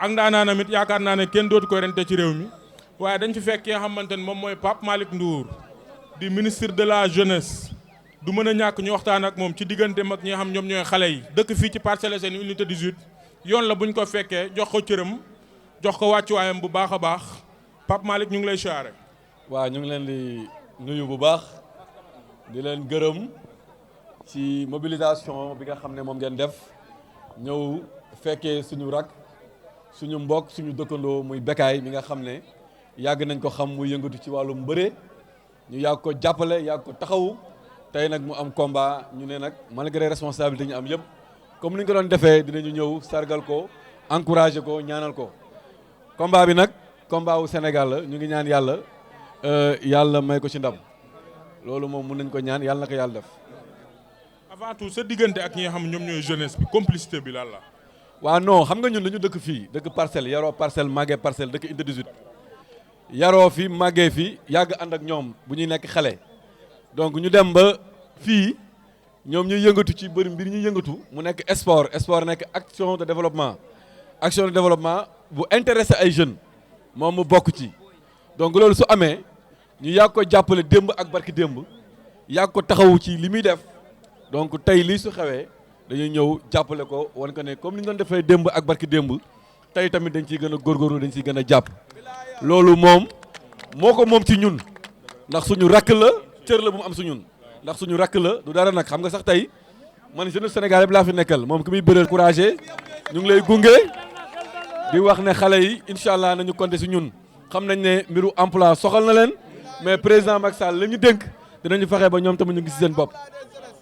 ak ndaanaanam it yaakaar naa ne kenn dootu ko rente ci réew mi waaye dañ fi fekk ki nga xamante ne moom mooy Pape Malick Ndour di ministre de la jeunesse du mën a ñàkk ñu waxtaan ak moom ci diggante mag ñi nga xam ñoom ñooy xale yi dëkk fii ci Parcelles Assainies unité 18 yoon la buñ ko fekkee jox ko cëram jox ko wàccuwaayam bu baax a baax Pape Malick ñu ngi lay siyaare. waaw ñu ngi leen di nuyu bu baax di leen gërëm ci mobilisation bi nga xam ne moom ngeen def ñëw fekkee suñu rak suñu mbokk suñu dëkkandoo muy Becaye mi nga xam ne yàgg nañ ko xam muy yëngatu ci wàllum mbëre ñu yàgg ko jàppale yàgg ko taxawu tey nag mu am combat ñu ne nag malgré responsabilité ñu am yëpp comme ni ñu ko doon defee dinañu ñëw sargal ko encourager ko ñaanal ko combat bi nag combat wu Sénégal la ñu ngi ñaan yàlla yàlla may ko ci ndam loolu moom mun nañ ko ñaan yàlla na ko yàlla def. avant tout sa diggante ak ñi nga xam ñoom ñooy jeunesse bi complicité bi lan la. waaw non xam nga ñun dañu dëkk fii dëkk Parcelles yaroo Parcelles màggee Parcelles dëkk unité 18 yaroo fi màggee fi yàgg ànd ak ñoom bu ñuy nekk xale donc ñu dem ba fii ñoom ñuy yëngatu ci bëri mbir ñuy yëngatu mu nekk sport nekk action de développement bu intéressé ay jeunes moom mu bokk ci donc loolu su amee ñu yàgg ko jàppale démb ak barki démb yàgg ko taxawu ci li muy def donc tey lii su xewee dañuy ñëw jàppale ko wan ko ne comme ni ñu doon defee démb ak barki démb tey tamit dañ ciy gën a góorgóorlu dañ ciy gën a jàpp loolu moom moo ko moom ci ñun ndax suñu rakk la cër la bu mu am su ñun ndax suñu rakk la du dara nag xam nga sax tey man jeunesse Sénégal bi laa fi nekkal moom ki muy bëreel couragé ñu ngi lay gunge di wax ne xale yi incha allah nañu compter si ñun xam nañ ne mbiru emploi soxal na leen mais président Macky Sall la ñu dénk dinañu fexe ba ñoom tamit ñu ngi si seen bopp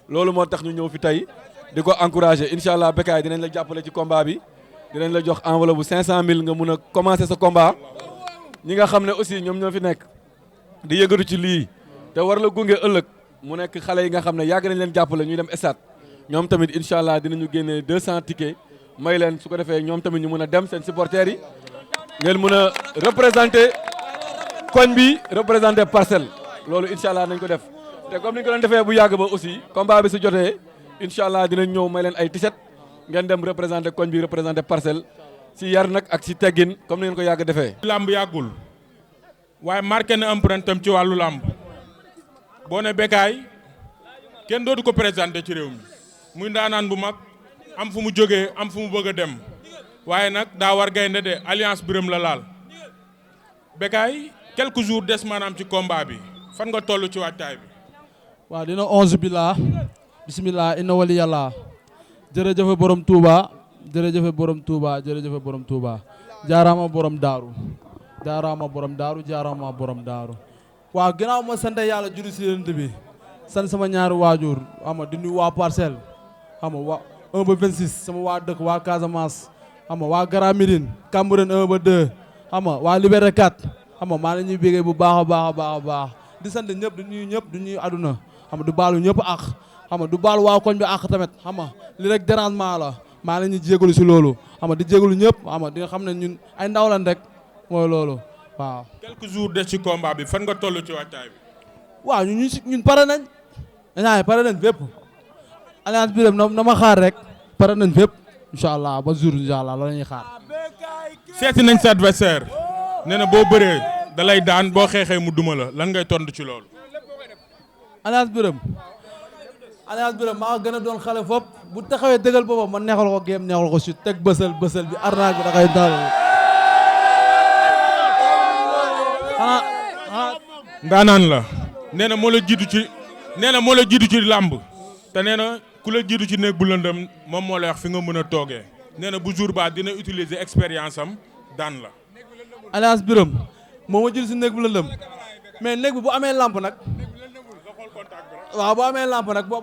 loolu moo tax ñu ñëw fi tey di ko encouragé incha allah Becaye dinañ la jàppale ci combat bi dinañ la jox enveloppe bu 500000 nga mun a commencer sa combat ñi nga xam ne aussi ñoom ñoo fi nekk di yëngatu ci lii te war la gunge ëllëg mu nekk xale yi nga xam ne yàgg nañ leen jàppale ñuy dem stade ñoom tamit incha allah dinañu génne 200 tickets may leen su ko defee ñoom tamit ñu mën a dem seen supporters yi ngeen mën a représenter koñ bi représenter Parcelles loolu incha allah nañ ko def te comme ni ñu ko doon defee bu yàgg ba aussi combat bi su jotee incha allah dinañ ñëw may leen ay t-shirt ngeen dem représenter koñ bi représenter Parcelles si yar nag ak si teggin comme ni ngeen ko yàgg defee. làmb yàggul waaye marqué na empreinte am ci wàllu làmb boo ne Becaye kenn dootu ko présenté ci réew mi muy ndaanaan bu mag am fu mu jógee am fu mu bëgg a dem waaye nag daa war gaynde de Aliance Biram la laal Becaye quelques jours des maanaam ci combat bi fan nga toll ci waajtaay bi. waaw dina 11 billah bismillah inna wali yàlla jërëjëfe borom Touba jërëjëfe borom Touba jërëjëfe borom Touba jaaraama borom daaru jaaraama borom daaru jaaraama borom daaru waaw ginnaaw ma sant yàlla julli si yonent bi sant sama ñaari waajur xam nga di nuyu waa Parcelles xam nga waa 1 ba 26 sama waa dëkk waa Casamance xam nga waa Grand Médine Cambérène 1 ba 2 xam nga waa Liberté 4 xam nga maa la ñuy bégee bu baax a baax a baax a baax di sant ñëpp di nuyu ñëpp di nuyu àdduna xam nga du baalu ñëpp ak xam nga du baalu waa koñ bi ak tamit xam nga li rek dérangement la maa la ñuy jégalu si loolu xam nga di jégalu ñëpp xam nga di nga xam ne ñun ay ndaw lañ rek mooy loolu waaw. quelques jours des ci combat bi fan nga toll ci waajtaay bi. waaw ñun pare nañ. dañaa pare nañ fépp. Aliance Biram na ma xaar rek. pare nañ fépp incha allah ba jour incha allah loolu la ñuy xaar. seeti nañ sa adversaire nee na boo bëree da lay daan boo xeexee mu duma la lan ngay tontu ci loolu. Aliance Biram maa gën a doon xale fop bu taxawee dëggal boppam man neexal ko géem neexal ko si teg bësal bi arnaque bi da koy daal. ndaanaan la nee na moo la jiitu ci làmb te nee na ku la jiitu ci néeg bu lëndëm moom moo lay wax fi nga mën a toogee nee na bu jour ba dina utiliser expérience am daan la. Aliance Biram moo ma jiitu si néeg bu lëndëm mais néeg bi bu amee lamp nag waaw bu amee lamp nag boo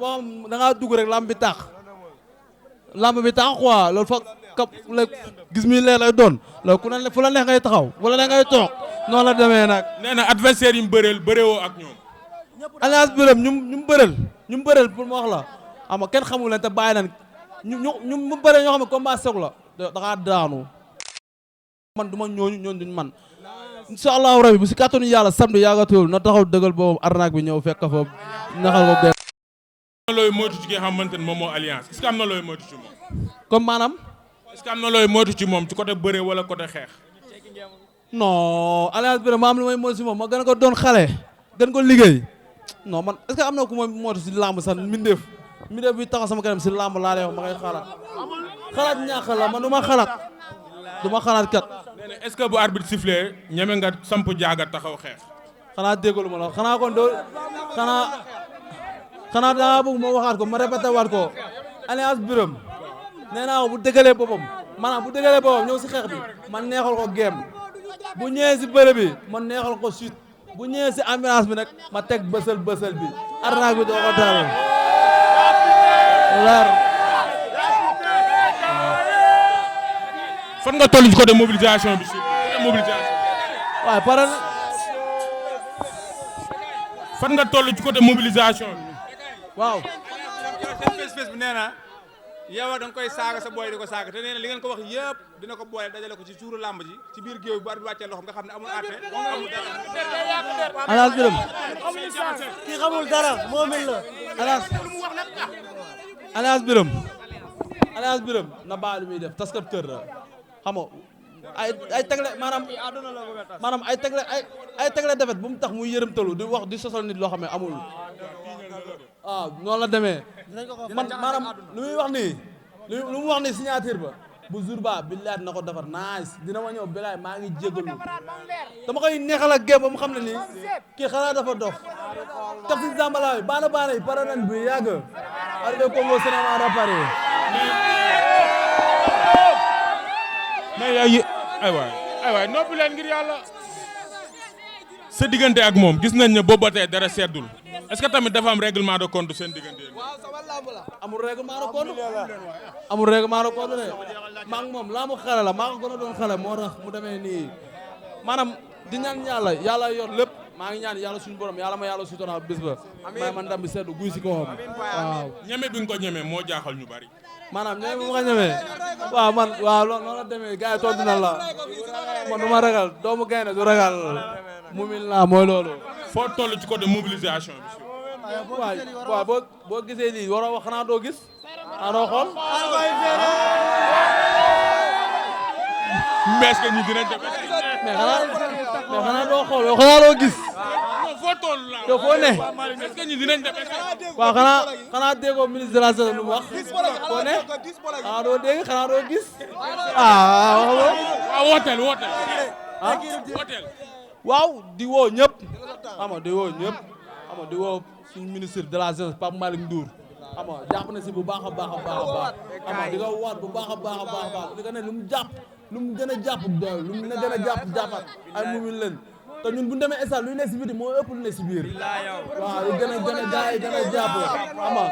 da ngaa dugg rek lamp bi tax quoi loolu fa kap la gis mi leer lay doon loolu ku ne fu la neex ngay taxaw wala neex ngay toog noonu la demee nag. nee na adversaire yi mu bëreewoo ak ñoom. Aliance Biram ñu bëreel pour ma wax la xam nga kenn xamul leen te bàyyi nañ ñu mu bëree ñoo xam ne combat soog la da ngaa daanu. man du ma ñooñu duñ man incha allahu rabi bu si kàttanu yàlla samedi yaagatul na taxaw dëggal boobu arnaque bi ñëw fekk fa naxal ko benn. am na looy moytu ci ki nga xamante ne moom moo Alliance est-ce que am na looy moytu ci moom. comme maanaam. est-ce que am na looy moytu ci moom ci côté bëre wala côté xeex. non Aliance Biram ma am lu may moytu si moom ma gën ko doon xale gën ko liggéey non man est-ce que am na ku ma moytu si làmb sax mbindeef bi taxaw sama kanam si làmb laa lay wax ma koy xalaat ñàkk la man du ma xalaat kat. nee na est-ce que bu arbitre sifflé ñeme nga samp jaaga taxaw xeex. xanaa déggalu ma la xanaa kon doo xanaa daa bëgg ma waxaat ko ma répété waat ko Aliance Biram nee naa bu dëggalee boppam maanaam bu dëggalee boppam ñëw si xeex bi man neexal ko géem bu ñëwee si bëre bi man neexal ko suite bu ñëwee si ambulance bi nag ma teg bësal bi arnaque bi doo ko dal leer. fan nga toll ci côté mobilisation bi si côté mobilisation. waaye pare na. fan nga toll ci côté mobilisation bi. waaw. seen face bi nee na yow da nga koy saaga sa booy di ko saaga te nee na li ngeen ko wax yëpp dina ko boole dajale ko ci suuru làmb ji ci biir géew bi bu arbitre wàccee loxo nga xam ne amul àtte amul dara. Aliance Biram. kii xamul dara moom la. Aliance Biram na baal lu muy def taskat kër la xam nga ay tegle maanaam ay tegle defet bu mu tax muy yërëmtalu di wax di sosal nit loo xam ne amul. noonu la demee man maanaam lu muy wax nii lu mu wax nii signature ba bu jour ba billaay na ko defar nice dina ma ñëw billaay maa ngi jégalu dama koy neexal ak géej ba mu xam ne nii kii xanaa dafa dof taf si zambala bi baana yi pare nañ bi yàgg arrivé Congo Sénégal réparé mais yaay aywaay noppi leen ngir yàlla. sa diggante ak moom gis nañ ne boobu ba tey dara seddul est-ce que tamit dafa am règlement de compte seen diggante yéen. amul règlement de compte amul règlement de compte de maa ngi moom laa mu xale la maa ngi gën a doon xale moo tax mu demee nii maanaam di ñaan yàlla yor lépp maa ngi ñaan yàlla suñu borom yàlla ma yàlla suutanaa bis ba may man ndam bi seddu guy si kawam waaw. ñeme bi nga ko ñeme moo jaaxal ñu bari. maanaam ñeme bi ma ko ñemee waaw man waaw noonu la demee gars yi tontu na la man du ma ragal doomu gaynde du ragal mumil naa mooy loolu. foo toll ci côté mobilisation bi. waaw boo gisee lii waroo wax xanaa doo gis xanaa doo xool. mais est-ce que ñi dinañ def. mais xanaa doo xool yow xanaa doo gis. foo toll la. yow foo ne. est-ce que ñi dinañ def. waaw xanaa déggoo ministre de la santé lu mu wax. foo ne xanaa doo dégg xanaa doo gis. waaw wooteel. waaw di woo ñëpp xam nga di woo ñëpp xam nga di woo suñu ministre de la jeunesse Pape Malick Ndour xam nga jàpp na si bu baax a baax xam nga di ko waat bu baax a baax di ko ne lu mu jàpp lu mu gën a jàpp doy lu mu gën a jàppat ay mumin leen te ñun bu ñu demee stade lu ñu ne si biti moo ëpp lu ne si biir waaw lu gën a gars yi gën a jàpp xam nga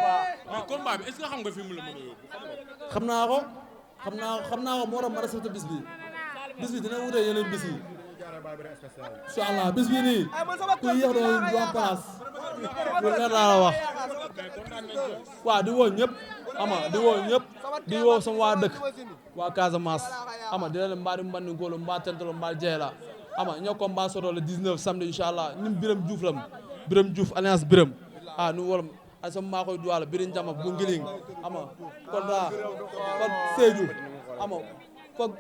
mais combat bi est-ce que xam nga fi mu la mën a yóbbu. xam naa ko moo tax ma respecté bis bi dina wute yeneen bis yi incha allah bis bii nii ku yéex doon wax place lu leer laa la wax waaw di woo ñëpp ama di woo ñëpp di woo sama waa dëkk waa Casamance ama di leen mbaa di mbandingolo mbaa tentalo mbaa jeela ama ñoo ko mbaa soto le 19 samedi incha allah ñun Biram Diouf Aliance Biram nu wolom ay sama maa koy duwala birin jama bu ngiling ama kon daa kon Sédhiou ama kon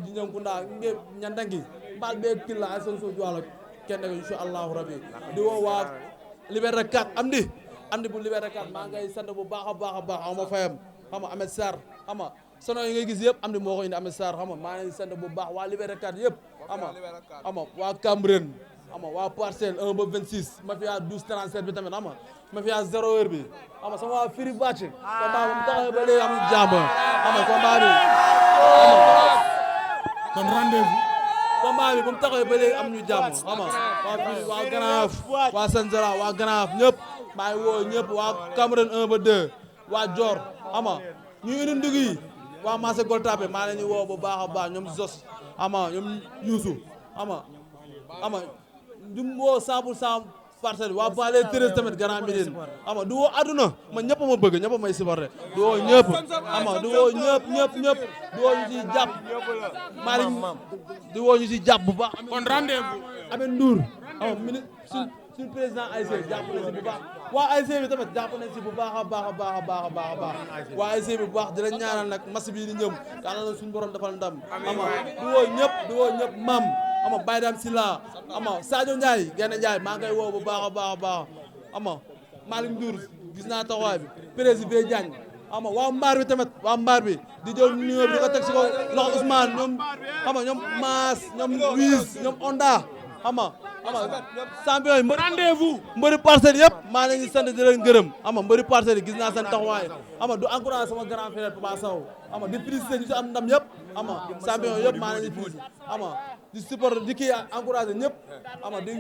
Jinjang Kunda nge ñandangi mbal be killa ay son so juwala kenn ko insha Allah rabbi di woo waa Liberté 4 am di bu Liberté 4 maa ngay sant bu baax a baax ama fayam xam nga Ahmed Sarr xam nga sono yi ngay gis yëpp am di moo ko indi Ahmed Sarr xam nga maa ngi sant bu baax waa Liberté 4 yëpp xam nga waa Cambérène xam nga waa Parcelles 1 ba 26 mafia 12 37 bi tamit xam nga mafia 0 heure bi xam nga sama waa Firi Bàcc combat bu mu taxawee ba léegi am jàmm xam nga combat bi kon rendez-vous combat bi bu mu taxawee ba léegi am ñu jàmm xam nga waa Ganaaf waa Sanzara waa Ganaaf ñëpp maa ngi woo ñëpp waa Cameroun 1 ba 2 waa Dior xam nga ñu indi ndug yi waa Massé Goltapé maa leen ñu woo bu baax a baax ñoom Zos xam nga ñoom Youssou xam nga ñu woo 100% parcelle waa Bale 13 tamit Grand Médine xam nga du woo àdduna man ñëpp ma bëgg ñëpp may supporté du woo ñëpp xam nga du woo ñëpp du woo ñu ci jàpp Malick du woo ñu ci jàpp bu baax. kon rendez-vous. Ameth Ndour xam nga ministre suñu président AIC jàpp na si bu baax waa ASC bi tamit jàpp nañ si bu baax a baax a baax a baax a baax a baax waa ASC bi bu baax di leen ñaanal nag match bii di ñëm yàlla na suñu borom defal ndam ama di woo ñëpp mam ama Baye Dame Sylla ama Sadio Ndiaye Gene Ndiaye maa ngi koy woo bu baax a baax a baax ama Malick Ndour gis naa taxawaay bi président Diagne ama waa mbaar bi tamit waa mbaar bi di jël nuyoo bi di ko teg si kaw loxo Ousmane ñoom ama ñoom Maas ñoom Wiis ñoom Onda ama champion yi rendez-vous mbëri parcelles yëpp maa leen di sant di leen gërëm ama mbëri parcelles yi gis naa seen taxawaay ama du encouragé sama grand frère Papa Sow ama di félicité ñu si am ndam yëpp ama champion yëpp maa leen di félicité ama di support di kii encouragé ñëpp ama di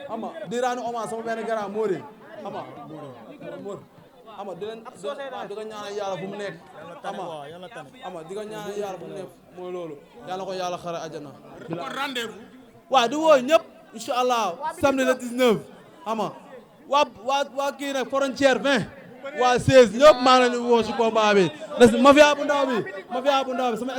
ama di raanu hommage sama benn grand Mori ama di leen di ko ñaanal yàlla fu mu nekk ama di ko ñaanal yàlla fu mu nekk mooy loolu yàlla ko yàlla xare àjjana kon rendez-vous waaw di woo ñëpp incha allah samedi le 19 ama waa kii nag frontière 20 waa 16 ñëpp maa ngi leen di woo si combat bi mafia bu ndaw bi sama